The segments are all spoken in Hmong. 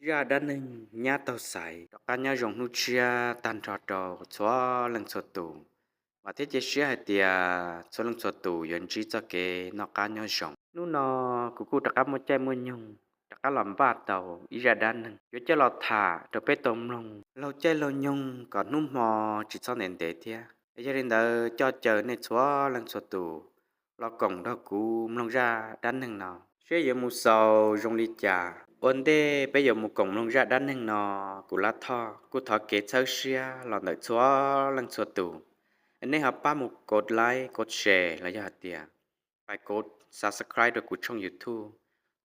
zaj dab neeg nyab taug xaiv rov qab nyob zoo hnub tshiab tag nrho rau txhua leej txhua tus. Vam thiab cia siab hais tias txhua leej txhua tus yuav ntsib txoj kev noj qab nyob zoo. Hnub no kuv kuj rov qab muaj caij muaj nyoog rov qab los npaj tau ib zaj dab neeg yuav coj los tham rau peb tau mloog laug caij laug nyoog kom hnub hmo tsis txhob ntev ntev thiab. Yog li ntawd coj caw nej txhua leej txhua tus los koom nrog kuv mloog zaj dab neeg no seb yuav mus xaus zoo li cas. Ua ntej peb yuav mus koom mloog zaj dab neeg no, kuv Lab Thoj kuj thov kev txhawb siab los ntawm txhua leej txhua tus, nej ho pab mus kov like, kov share los yog hais tias pab kov subscribe rau kuv tshooj YouTube,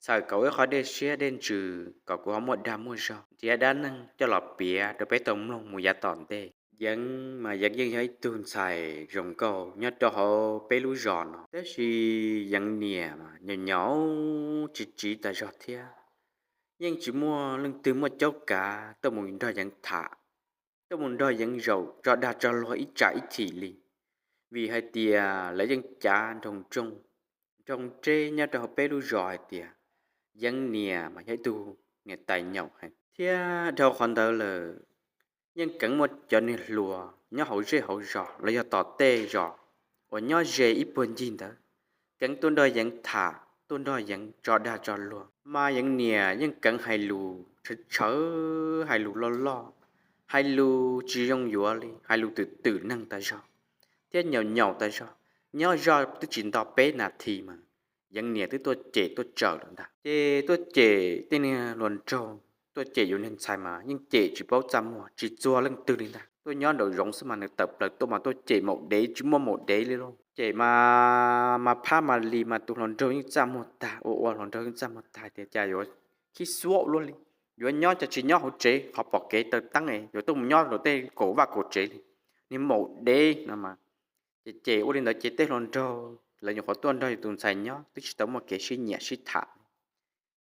txhawm kom ib qho dej siab dej ntsws kom kuv ho muaj dag muaj zog nrhiav dab neeg coj los piav rau peb tau mloog mus yav tom ntej. Yeev mas Yeev yeej yog ib tug ntxhais zoo nkauj nyob rau hauv peb lub zos no, tab sis Yeev niam mas nyaum nyaum tsiv tsiv tas zog thiab. Yeej tsis muaj leej twg muaj caub kav tuaj mus nrog Yeev tham, tuaj mus nrog Yeev zaum tso dag tso luag ib tsam ib chim li, vim hais tias lawv yeej cav nroo ntsoog nroo ntseb nyob rau hauv peb lub zos hais tias Yeev niam mas yog ib tug niam tais nyaum heev thiab dhau qhov ntawd lawm yeej keev muaj cov niag hluas nyob hauv zej hauv zos los yog tom tej zos uas nyob ze ib puag ncig ntawd keev tuaj nrog Yeev tham, tuaj nrog Yeev tso dag tso luag, mas Yeev niam yeej keev hais lus tshawv tshawv, hais lus loj loj, hais lus tsis zoo yuav li, hais lus twm twm neeg tas zog thiab nyaum nyaum tas zog. Nyob zoj twb tsis nto peb nas this mas Yeev niam twb tuaj cem tuaj tsawm lawm ntag. Ces tuaj cem tej niag hluas nraug, tuaj cem yus niag ntxhais mas yeej cem tsis paub txaj muag, tsis txuag leej twg li ntag. Tuaj nyob nraum zoov xwb mas nws tawm plaws tuaj mas tuaj cem maum dev tsis muaj maum dev li lauj. Cem mas mas phab mas li mas tus hluas nraug yeej txaj muag tag, ua ua hluas nraug yeej txaj muag tag tias cas yuav khib xuab luaj li, yuav nyob cas tsis nyob hauv tsev, qhov pom kev taw teeb yuav tuaj mus nyob rau tej kaum vaj kaum tsev li, niag maum dev no mas. Ces cem ua li ntawd ces tej hluas nraug lawv nyuam qhuav tuaj nrog yus tus ntxhais nyob twb tsis tau muaj kev sib nyiam sib tham,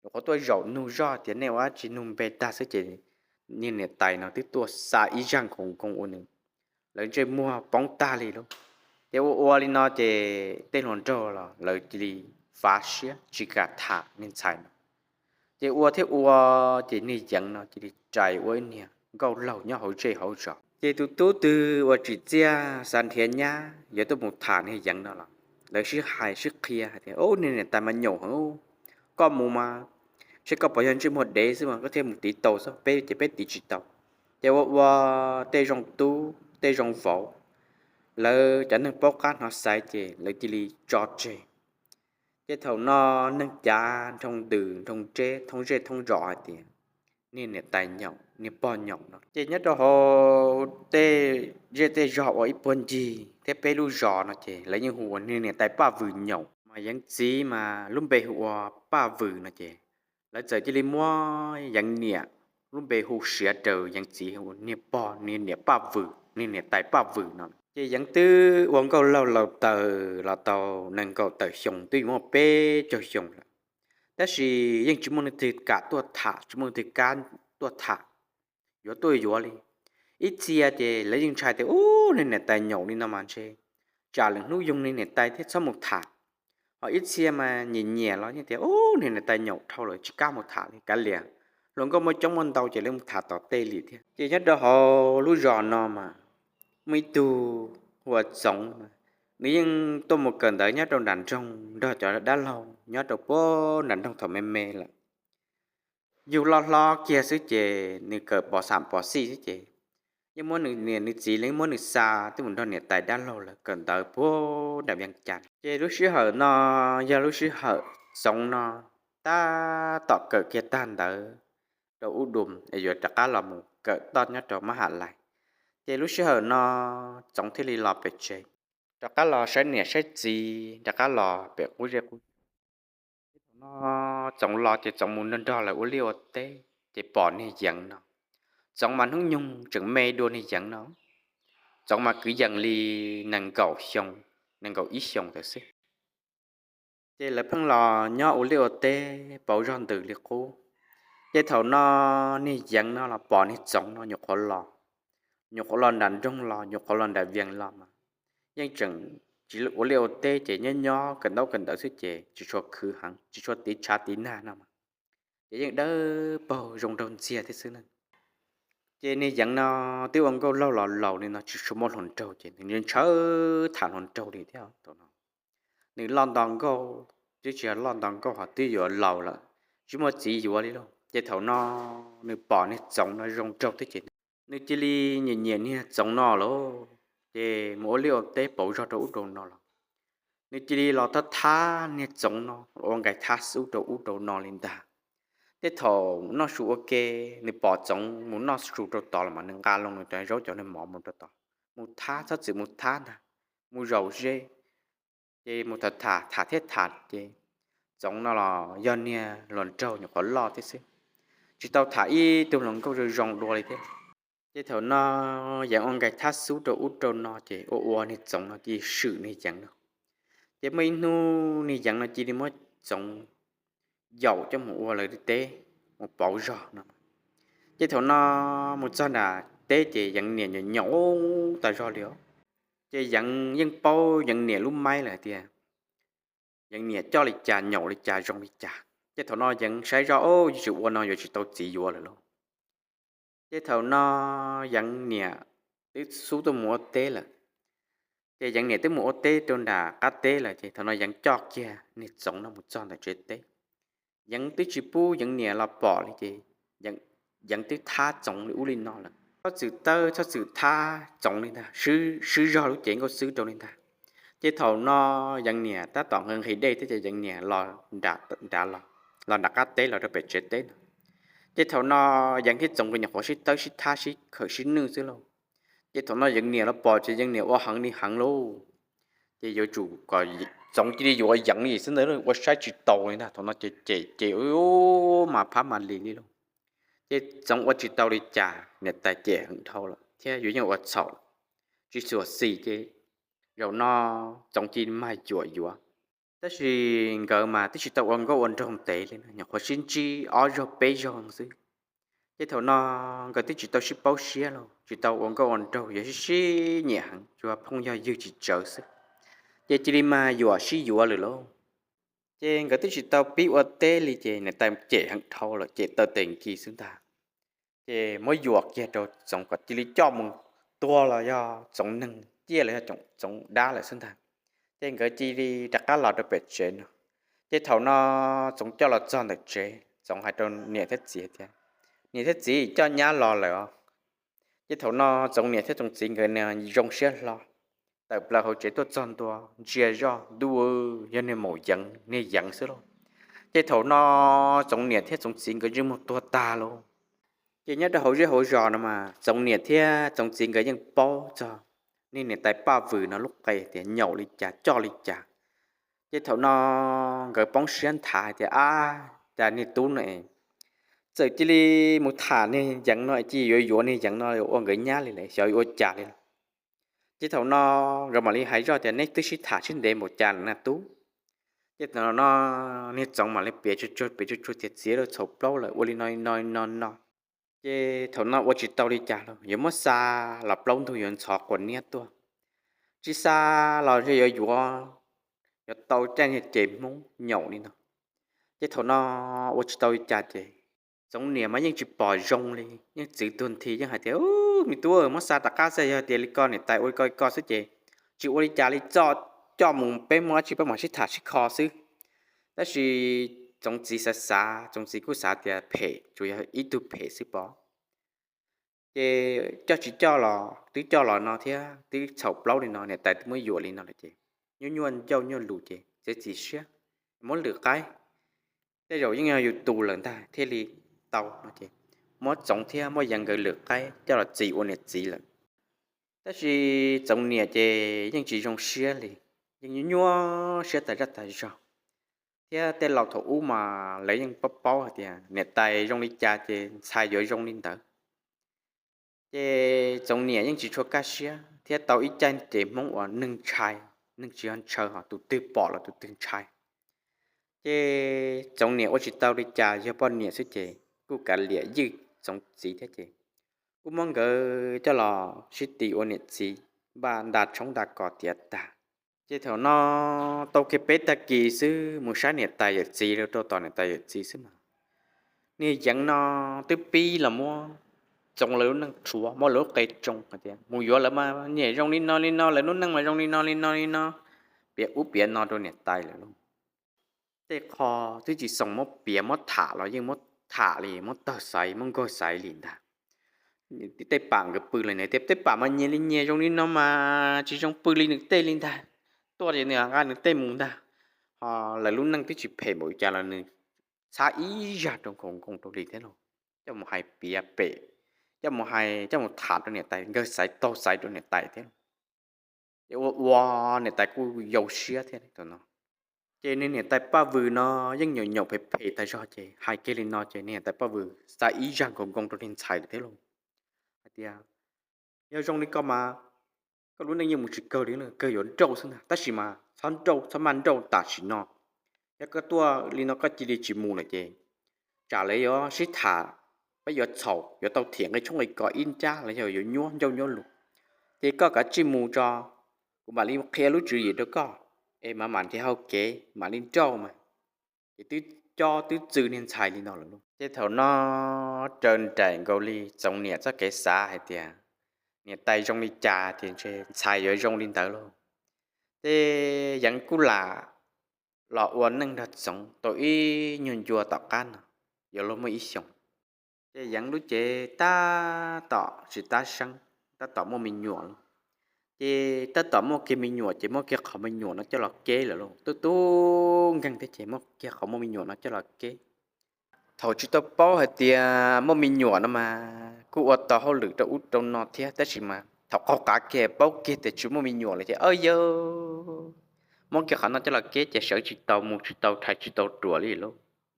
nyuam qhuav tuaj zaum nug zoj tias nej ua dab tsi nug npe tag xwb ces niag niam tais no twb tuaj xa ib zaj nkoos nkoos ua nws, lawv ntsej muag poob tag li lauj. Ces ua ua li no ces tej hluas nraug los lawv cia li fav siab tsis kam tham niag ntxhais no. Ces ua thiab ua ces niag Yeev no cia li rais ua ib niag nkauj laug nyob hauv zej hauv zos. Ces tus tub twg uas tsim txiaj xav nrhiav nyab yuav tuaj mus tham niag Yeev no los lawv sib hais sib qhia hais tias, Ub, niag niam tais mas nyaum heev, koj mus mas seb koj puas yog ntsej muag dev xwb mas koj thiaj mus tiv tau xwb, peb ces peb tiv tsis tau. Ces ua ua tej zoo tub tej zoo vauv, lawv cov neeg paub qab hnov xaiv ces lawv cia li tso tseg. Ces thaum no neeg cav nroo ntws nroo ntseb thoob zej thoob zos hais tias niag niam tais nyaum, niag pog nyaum no. Ces nyob rau hauv tej zej tej zos uas ib puag ncig thiab peb lub zos no ces lawv yeej hu ua niag niam tais Paj Vwm nyaum. Mas Yeev txiv mas lub npe hu ua Paj Vwm no ces lawv txawm cia li muab Yeev niam lub npe hu siav raws Yeev txiv hu niag pog, niag niam Paj Vwm, niag niam tais Paj Vwm no. Ces Yeev twb ua nkauj laug laus taws los tau nees nkaum tawm xyoo, twb yuav muaj peb caug xyoo lawm, tab sis yeej tsis muaj leej twg kam tuaj tham, tsis muaj leej twg kam tuaj tham, yuav tuaj yuav li. Ib txhia ces lawv yeej ntshai tias, Ub, niag niam tais nyaum li no mas ntshe tsam lwm hnub yoog niag niam tais thiab txhob mus tham. Ho ib txhia mas nyiam nyiam los yeej tias, Ub, niag niam tais nyaum dhau lawm tsis kam mus tham li, kav liam, hluas nkauj muaj coob muaj ntau ces lawv mus tham tom tej li thiab. Ces nyob rau hauv lub zos no mas muaj ib tug hu ua Txoov, nws yeej tuaj mus kawm ntawv nyob rau nram nroog nrog cov dab laug nyob rau puag nram nroog thaum me me lawm. Yug loj hlob kiag xwb ces nws kawm pos xam pos xij xwb ces yeej muab nws niam nws txiv li muab nws xa twb mus nrog niam tais dab laug lawm kawm ntawv puag nram Vias Cas. Ces lub sij hawm no yog lub sij hawm Txoov no tab tom kawm kiag tag ntawv rau ub dum es yuav rov qab los mus kawm toj nyob rau mab ham lais. Ces lub sij hawm no Txoov thiaj li los pem tsev, rov qab los saib niam saib txiv, rov qab los pem qub zej qub zos. Thaum no Txoov los ces Txoov mus nrog nrog lawv ua liaj ua teb, ces pom niag Yeev no. Txoov mas hnub nyoog tseem me dua niag Yeev no. Txoov mas kwv yees li nees nkaum xyoo, nees nkaum ib xyoos tawm xwb. Ces lawv pheej los nyob ua liaj ua teb pauv zog ntws li qub. Ces thaum no niag Yeev no los pom niag Txoov no nyuam qhuav los, nyuam qhuav los nram nroog los, nyuam qhuav los nram Vias los mas yeej tseem tsis ua liaj ua teb ces nyob nyob kawm ntaub kawm ntawv xwb ces tsis tshua khwv heev, tsis tshua tiv tshav tiv nag no mas. ces yeej dawb paug zoo nraug ntxiag thiab xwb na. Ces niag Yeev no twb ua nkauj laug los laus li no tsis tshua muaj hluas nraug ces nws ntshaw tham hluas nraug li thiab thaum no. Nws loj nto nkauj, twb tsis yog loj nto nkauj ho twb yuav laus lawm, tsis muaj txiv yuav li lauj. Ces thaum no nws pom niag Txoov no zoo nraug thiab ces nws cia li nyiam nyiam niag Txoov no lawm, ces mus ua liaj ua teb pauv zog rau ub rau no los nws cia li los thab thab niag Txoov no, ua nkais thab xub rau ub rau no li ntag. Tej thaum noj su ua ke, nws pom Txoov mus noj su rau tod los mas nws nqa loo nws cov zaub cov niag mov mus rau tod, mus thab, txhob txwm mus thab ntag, mus zaum ze. Ces mus tham tham tham thiab tham ces Txoov no los yog niag hluas nraug nyuam qhuav loj thiab xwb, tsis tau tham ib tug hluas nkauj zoo zoo dua li thiab. Ces thaum no Yeev ua nkais thab xub rau ub rau no ces ua ua niag Txoov no cia li swm niag Yeev no. Ces muaj ib hnub niag Yeev no cia li muab Txoov yaum coj mus ua lawv teb, mus pauv zog no. Ces thaum no mus txog nram teb ces Yeev niam nyaum nyaum tas zog li os. Ces Yeev yeej paub Yeev niam lub maib lawm tias Yeev niam coj li cas nyaum li cas zoo li cas. Ces thaum no Yeev saib zoj, o, yuav tsis ua no yuav tsis tau txiv yuav lawm lauj. Ces thaum no Yeev niam twb xub tuaj mus ua teb lawm. Ces Yeev niam twb mus ua teb rau nram qab teb lawm ces thaum no Yeev coj kiag niag Txoov no mus txog ntawm tsev teb. Yeev twb tsis pub Yeev niam los pom li ces Yeev twb thab Txoov li ub li no lawm, txhob txwm tawb txhob txwm thab Txoov li ntag, swb zog lub cev nkauj xwb rau li ntag. Ces thaum no Yeev niam tab tom nqhis dej thiab ces Yeev niam los nram qab teb los rau pem tsev teb no. Ces thaum no Yeev thiab Txoov nkawd nyuam qhuav sib tawb sib thab sib khawm sib nwj xwb lauj. Ces thaum no Yeev niam los pom ces Yeev niam ua heev li heev lauj. Ces yuav tsum kom Txoov cia li yuav Yeev li xwb ntag, ua saib tsis taus li ntag. Thaum no ces cem ces mas phab mas lis li lauj. Ces Txoov ua tsis tau li cas, niam tais cem heev dhau lawm thiab yus yeej ua txhaum, tsis txuam xim ces zaum no Txoov cia li mag yuam yuav. Tab sis nkawd mas twb tsis tau ua nkauj ua nraug ntev li, nyuam qhuav sib ntsib ob zaug peb zaug xwb. Ces thaum no nkawd twb tsis tau sib paub siab los tsis tau ua nkauj ua nraug, yuav sib sib nyiam heev, tsuas phooj yog ywg tsis tsawv xwb. Ces cia li mag yuam sib yuav lawm lauj. Ces nkawd twb tsis tau pib ua teb li ces niam tais cem heev dhau lawm, cem taw tes nkis xwb ntag. Ces muab yuam kiag rau Txoov kom cia li coj mus tua los yog Txoov neeg ciaj los yog Txoov dab lawm xwb ntag. Ces nkawd cia li rov qab los rau pem tsev no. Ces thaum no Txoov coj los txog ntawm tsev, Txoov hais rau niam thiab txiv tias, niam thiab txiv, coj nyab los lawm os. Ces thaum no Txoov niam thiab Txoov txiv nkawd zoo siab hlo, tawm plaws hauv tsev tuaj txog ntua ntsia zoj, ntuj, yog niag maum Yeev, niag Yeev xwb lauj. Ces thaum no Txoov niam thiab Txoov txiv nkawd ntsej muag tuag tag lauj. Ces nyob rau hauv zej hauv zos no mas Txoov niam thiab Txoov txiv nkawd yeej paub txog niag niam tais Paj Vwm no lub qe tias nyaum li cas coj li cas. Ces thaum no nkawd poob siab nthav hais tias, ab, cas niag tub no txawm cia li mus tham niag Yeev no, cia li yuav yuav niag Yeev no ua nkawd nyab li lawm, xyov yuav ua cas li. Ces thaum no nkawd mam li hais zoj tias, neb twb sib tham sib ntev npaum cas lawm na tub? Ces thaum no niag Txoov mam li piav tsuag tsuag piav tsuag tsuag tias, txiv lauj, txhaum plaub lawm, ua li no no no no. Ces thaum no ua tsis tau li cas los yuav muab xa los plaub ntug yuav ntxhov quas niab tuaj, tsis xa los yuav yuav, yuav tau caij niag ces Hmoob nyaum li no. Ces thaum no ua tsis tau li cas ces Txoov niam mas yeej tsis pom zoo li, yeej txwv tuag nthi yeej hais tias, me tub, muab xa rov qab xwb, yog tias li ko niam tais ua li ko li ko xwb ces tsis ua li cas li, txoj coj mus peb muaj dab tsi peb mam sib tham sib kho xwb. Tab sis Txoov txiv xav xav, Txoov txiv kuj xav tias phem, tsuas yog ib tug phem xwb pob. Ces coj tsis coj los twb coj los no thiab twb txhaum plaub li no, niam tais twb muab yuam li no lawm ces nyuaj nyuaj ncauj nyuaj lus ces txiav txim siab muab lwm qaib, tej zaum yeej yog yus tus lawm ntag thiaj li tau no ces muab Txoov thiab muab Yeev nkawd lwm qaib coj los txis ua niam txiv lawm. Tab sis Txoov niam ces yeej tsis zoo siab li, yeej nyuaj nyuaj siab tas zaj tas zog. Thiab tej laus thaum ub mas lawv yeej paub paub hais tias niam tais zoo li cas ces ntxhais yuav zoo li ntawd. Ces Txoov niam yeej tsis tshua kaj siab thiab tau ib caij ces Hmoob uas neeg ntshai, neeg tsis yog ntshaw ho tus twg pom los tus twg ntshai. Ces Txoov niam ua tsis tau li cas, yog poj niam xwb ces kuj kav liam ywj Txoov txiv thiab ces kuj muab nkawd coj los sib tis ua niam txiv, npaj nta tshoob nta kos tiav tag. Ces thaum no tau kiag peb tag kis xwb mus saib niam tais yawm txiv, rau tom niam tais yawm txiv xwb mas niag Yeev no twb pib los muab Txoov lawv lub neej rhuav, muab lawv lub qe tsoo hais tias mus yuav lawv mas niam zoo li no li no, lawv lub neej mas zoo li no li no li no, piav ub piav no rau niam tais lawm lauj. Tej qho twb tsis xaus muab piav muab tham los yeej muab tham li, muab tawg xaiv muab nkaug xaiv li ntag. Tej pam nkawd pw los nws tias tej pam mas nyias li nyias zoo li no mas tsis zoo pw li nws tej li ntag, tuaj ces nws nqa nws tej mus ntag. Ho lawv lub neej twb tsis phem npaum cas los nws txhab ib zaj rau nkaus nkoos rau li thiab lauj. Coj mus hais piav pem, coj mus hais coj mus tham rau niam tais, nkaug xaiv taug xaiv rau niam tais thiab lauj. Ces ua ua niam tais kuj yau siab thiab thaum no. Ces niag niam tais Paj Vwm no yeej nyaum nyaum phem phem tas zog ces hais kiag li no ces niag niam tais Paj Vwm xa ib zaj nkaus nkoos rau niag ntxhais lawm thiab lauj, hais tias yog zoo li ko mas koj lub neej yeej mus tsis kawg li, kawg yuav nrauj xwb ntag, tab sis mas txhob nrauj, txhob maj nrauj tam sim no. Yog koj tuaj li no koj cia li tsis mus lawm ces tsam lawv yuav sib tham, peb yuav txhaum, yuav tau thiam nqi tshoob nqi kos ib ncab los yog yuav nyuab ncauj nyuab lus. Ces koj kav tsij mus tso, kuv mam li qhia lub tswv yim rau koj es mam mam nrhiav hau kev mam li nrauj mas. Ces twb cob twb txw niag ntxhais li no lawm lauj. Ces thaum no raws nraim nkaus li Txoov niam txoj kev xav hais tias niam tais zoo li cas ces ntshe ntxhais yuav zoo li ntawd lauj. Ces Yeev kuj lam los ua neej nrog Txoov tau ib nyuag ncua tom qab no, yuav luag muaj ib xyoos. Ces Yeev lub cev tab tom tsis tab seeb, tab tom muaj me nyuam lauj. Ces tab tom muaj kiag me nyuam ces muab kiag qhov me nyuam no coj los keb lawm lauj, tub tub nkeeg thiab ces muab kiag qhov muaj me nyuam no coj los keb. Thaum tsis tau paub hais tias muaj me nyuam no mas kuj ua tau hauj lwm rau ub rau no thiab, tab sis mas thaum qaug qav kiag paub kiag tias tsis muaj me nyuam lawm ces a yog muab kiag qhov no coj los keb ces sawv tsis tau mus tsis tau rhais tsis tau ruam li lauj.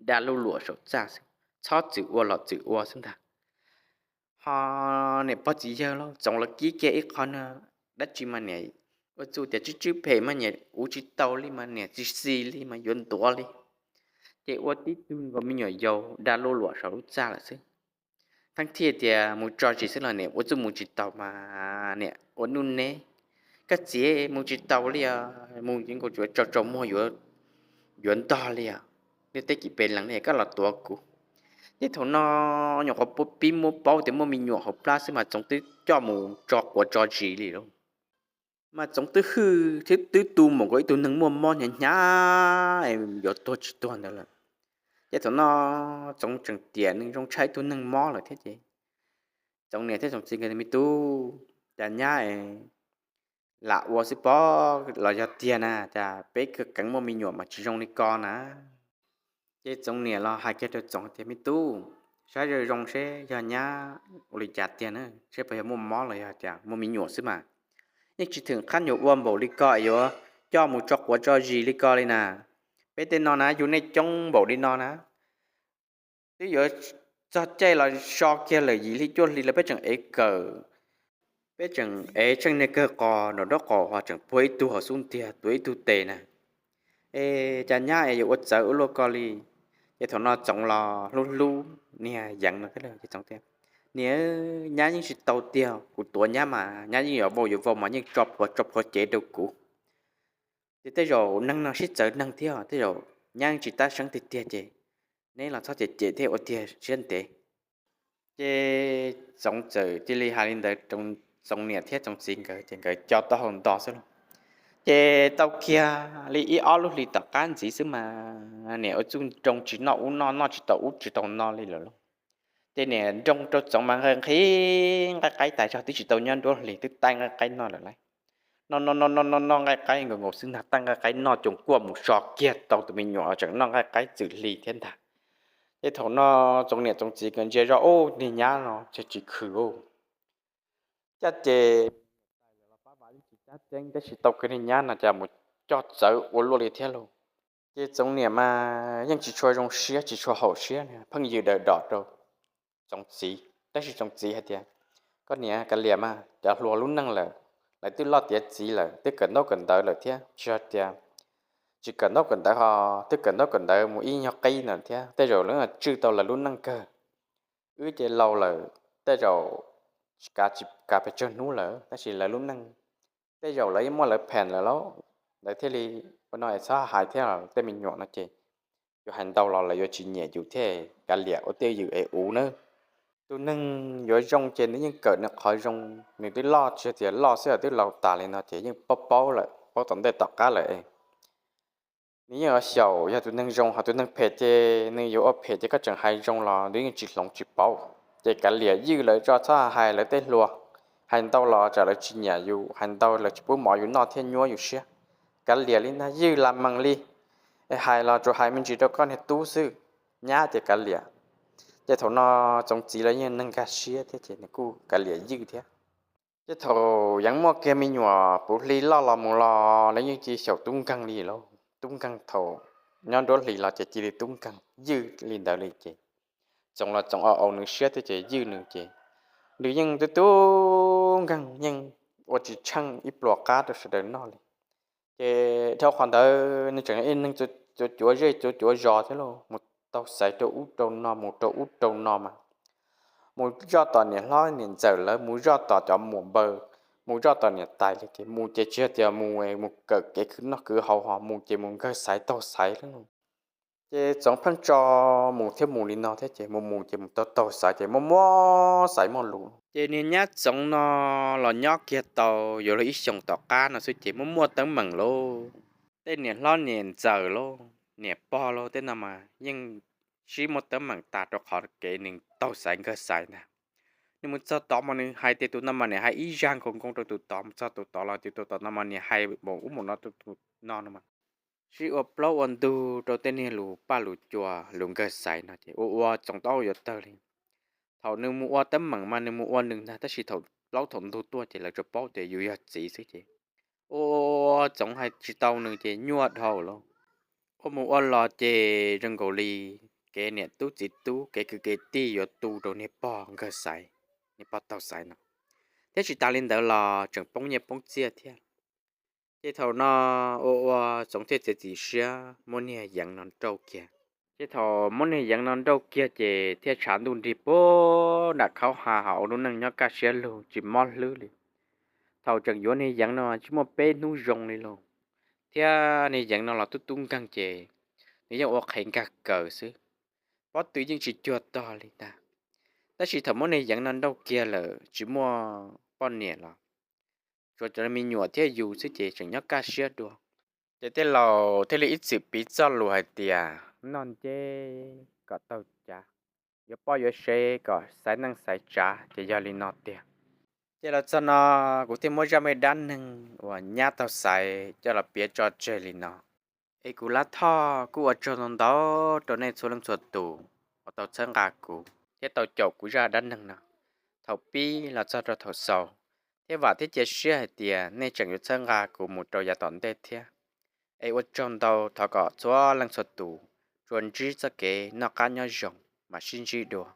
Dag luj luam saum txaj xwb, txhob txwm ua los txwm ua xwb ntag. Ho niam pog txiv yawg los Txoov los kib kiag ib qho no, dab tsi mas niam ua txuj tias tswb tswb phem mas niam ua tsis tau li mas niam tsis xis li mas yuav ntuav li. Ces ua tib tug nkaus me nyuam yaus dag luj luam saum lub txaj lawm xwb. Thaum thiaj tias mus tso zis xwb los niam ua txuj mus tsis tau mas niam ua nuj neb. Koj txiv mus tsis tau li os, mus ces nkaus tsuav tsaus tsaus muag yuav ntog li os. Niaj teb kis pes lees li koj los tuav kuv. Ces thaum no nyuam qhuav pib muab paub tias muaj me nyuam hauv plab xwb mas Txoov twb coj mus tso quav tso zis li lauj. Mas Txoov twb hwj thiab twb tu mus nkaus ib tug neeg muaj mob hnyav hnyav yuav tuag tsis tuag ntawd lawm. Ces thaum no Txoov tseem tiam neeg zoo tshaj ib tug neeg mob lawm thiab ces Txoov niam thiab Txoov txiv nkawd tias me tub, cas nyab es lam ua xwb pob los yog tiag na, cas peb kawg keev muaj me nyuam mas tsis zoo li ko na. Ces Txoov niam los hais kiag rau Txoov tias me tub, saib zoo zoo seb yog nyab ua li cas tiag na, seb puas yog muaj mob los yog tias muaj me nyuam xwb mas. Yeej tsis thwm qab nyuam ua npaum li ko es yuav coj mus tso quav tso zis li ko li na. Peb tej no na yug nej coob npaum li no na, twb yuav txog caij los so kiag lawm yim hli cuaj hli los peb tseem ev kawm, peb tseem ev tsheej niag kawg qos nraum nraub qaum ho tseem puag ib tug hauv xub ntiag tuav ib tug tes na. Es cas nyab es yuav ua txawv ua luaj ko li. Ces thaum no Txoov los hlub hlub niag Yeev no thiab ces Txoov tias, niam, nyab yeej tsis tau tiag, kuv tuav nyab mas nyab yeej yuav vau yuav vau mas yeej tso plhuav tso plhuav cev rau kuv. Ces tej zaum neeg no sib txawv neeg thiab, tej zaum nyab yeej tsis tab seeb tiag tiag ces neb los txhob cem cem thiab ua tiag siab ntev. Ces Txoov txawm cia li hais li ntawd, Txoov niam thiab Txoov txiv nkawd ces nkawd co taub hau nto xwb lauj. Ces tau kiag li ib ob lub hlis tom qab ntxiv xwb mas niam ua txuj nroo tsis noj ub noj, noj tsis tau ub tsis tau no li lawm lauj. Ces niam nroo rau Txoov mas nqhis nqhis nqaij qaib tas zog, twb tsis tau nyob nruab hlis twb taij nqaij qaib noj lawm lauj. Noj noj noj noj noj nqaij qaib nkaus nkaus xwb ntag, taij nqaij qaib noj coos kuaj mus so kiag tau tus me nyuam tseem noj nqaij qaib txwm hli thiab ntag. Ces thaum no Txoov niam Txoov txiv nkawd ntsia zoj ub, niag nyab no tsis khwv ub. Caj ces pab vas yeej tsis cab ceeb tab sis tau kiag niag nyab no cas mus coj txawv ua luaj li thiab lauj. Ces Txoov niam mas yeej tsis tshua zoo siab tsis tshua haum siab, pheej yws daws dom rau Txoov txiv. Tab sis Txoov txiv hais tias, koj niam kav liam mas, cov hluas lub neej lawm, lawv twb loj tiav txiv lawm, twb kawm ntaub kawm ntawv lawm thiab, tsis yog tias tsis kawm ntaub kawm ntawv ho twb kawm ntaub kawm ntawv mus ib nyuag qib ntawd thiab, tej zaum lawv tswj tau lawv lub neej kawg. Wb ces laus lawm, tej zaum tsis kav, tsis kav pes tsawg hnub lawm, tab sis lawv lub neej tej zaum lawv yeej muaj lawv pheem lawm lauj. Lawv thiaj li ua no es txhob hais thiab, tej me nyuam no ces yus hais ntau los lawv yuav tsis nyiam yus thiab, kav liam ua twj ywm es ua nawb. Tus neeg yuav zoo ces nws yeej kawm nws qhov zoo, nws twb loj tsis tias loj xwb, twb laus tas li no ces yeej paub paub lawm, paub tom ntej tom qab lawm. Nws yeej yuav xyaum yog tus neeg zoo, ho tus neeg phem ces nws yuav ua phem ces koj tseem hais zoo los nws yeej tsis hloov tsis paub. Ces kav liam, ywj lawv tso, txhob hais lawv tej hluas. Hais ntau los tsam lawv tsis nyiam yus, hais ntau lawv tsis pub mov yus noj thiab nyuab yus siab. Kav liam li ntag, ywj las mees li. Es hais los tsuas hais me ntsis rau koj niag tub xwb, nyab ces kav liam. Ces thaum no Txoov txiv los yeej neeg nkag siab thiab ces nws kuj kav liam ywj thiab. Ces thaum Yeev muaj kiag me nyuam puv hli loj los mus los lawv yeej cia li xyaum tub nkeeg li lauj. Tub nkeeg thaum nyob nruab hlis los ces cia li tub nkeeg ywj li ntawd li ces Txoov los Txoov au au nws siab thiab ces ywj nws ces nws yeej tub tub nkeeg yeej ua tsis tsheej ib pluas qab rau sawv daws noj li. Ces dhau qhov ntawd nws tseem ib neeg cuav cuav zej cuav cuav zos thiab lauj, mus taug xaiv rau ub rau no, mus rau ub rau no mas mus zoj tom niam hlob niam ntxawm lawv, mus zoj tom cov muam npaws, mus zoj tom niam tais li ces mus ces tsis yog tias mus mus kawm kev khwv noj khwv haus ho mus ces mus nkawg xaiv taug xaiv lawm. Ces Txoov pheej tso mus thiab mus li no thiab ces mus mus ces mus taug taug xaiv ces muaj muaj xaiv muaj lus. Ces niag nyab Txoov no los nyob kiag tau yuav luag ib xyoos tom qab no xwb ces muaj muaj teeb meem lauj. Tej niam hlob niam ntxawm lauj, niam pog lauj, tej no mas yeej sib muaj teeb meem tas rau qhov kev nws taug xaiv nkawg xaiv ntag. Nws mus txog tod mas nws hais tias tus no mas niam hais ib zaj nkaus nkoos rau tus tod, mus txog tus tod los tias tus tod no mas niam hais npaum ub npaum no rau tus no no mas sib ua plaub ua ntug rau tej niag lus paj lus cua lus nkawg xaiv no ces ua ua Txoov taub hau yuav tawg li. Thaum nws mus ua teeb meem mas nws mus ua nws ntag, tab sis thaum plaub thaum ntug tuaj ces lawv tsuas paub tias yus yog txiv xwb ces ua Txoov hais tsis tau nws ces nyuaj dhau lauj. Ua mus ua los ces zoo nkaus li kev niam tub txiv tub, kev kwv kev tij yuav tu rau niag pog nkawg xaiv, niag pog taug xaiv no, thiab tsis tas li ntawd los tseem poob nyiaj poob txiaj thiab. Ces thaum no ua ua Txoov thiaj txiav txim siab muab niag Yeev no nrauj kiag. Ces thaum muab niag Yeev no nrauj kiag ces thiaj tshav ntuj nrig puag nram khaub ha, ho ua lub neej nyob kaj siab lug tsis mob hlwb li. Thaum tseem yuav niag Yeev no tsis muaj peb hnub zoo li lauj, thiab niag Yeev no los tub tub nkeeg ces nws yeej ua qhev nkag kaws xwb, pob tw yeej tsis cuag tog li ntag. Tab sis thaum muab niag Yeev no nrauj kiag lawm tsis muaj poj niam los tsuas cov me nyuam thiab yus xwb ces tseem nyob kaj siab dua. Ces tej laus thiaj li ib txwm piv txoj lus hais tias noj nceb kom taug cav, yuav poj yuav sev kom xaiv neej xaiv tsav, ces yog li no tiag. Ces los txog no kuv thiaj muab zaj me dab neeg uas nyab taug xaiv coj los piav tso tseg li no. Es kuv Lab Thoj kuj ua tsaug ntau ntau rau nej txhua leej txhua tus uas tau txhawb nqa kuv thiab tau caum kuv zaj dab neeg no thaum pib los txog rau thaum xaus, thiab vam thiab cia siab hais tias nej tseem yuav txhawb nqa kuv mus rau yav tom ntej thiab. Es ua tsaug ntau, thov kom txhua leej txhua tus tsuas ntsib txoj kev noj qab nyob zoo, mam sib ntsib dua.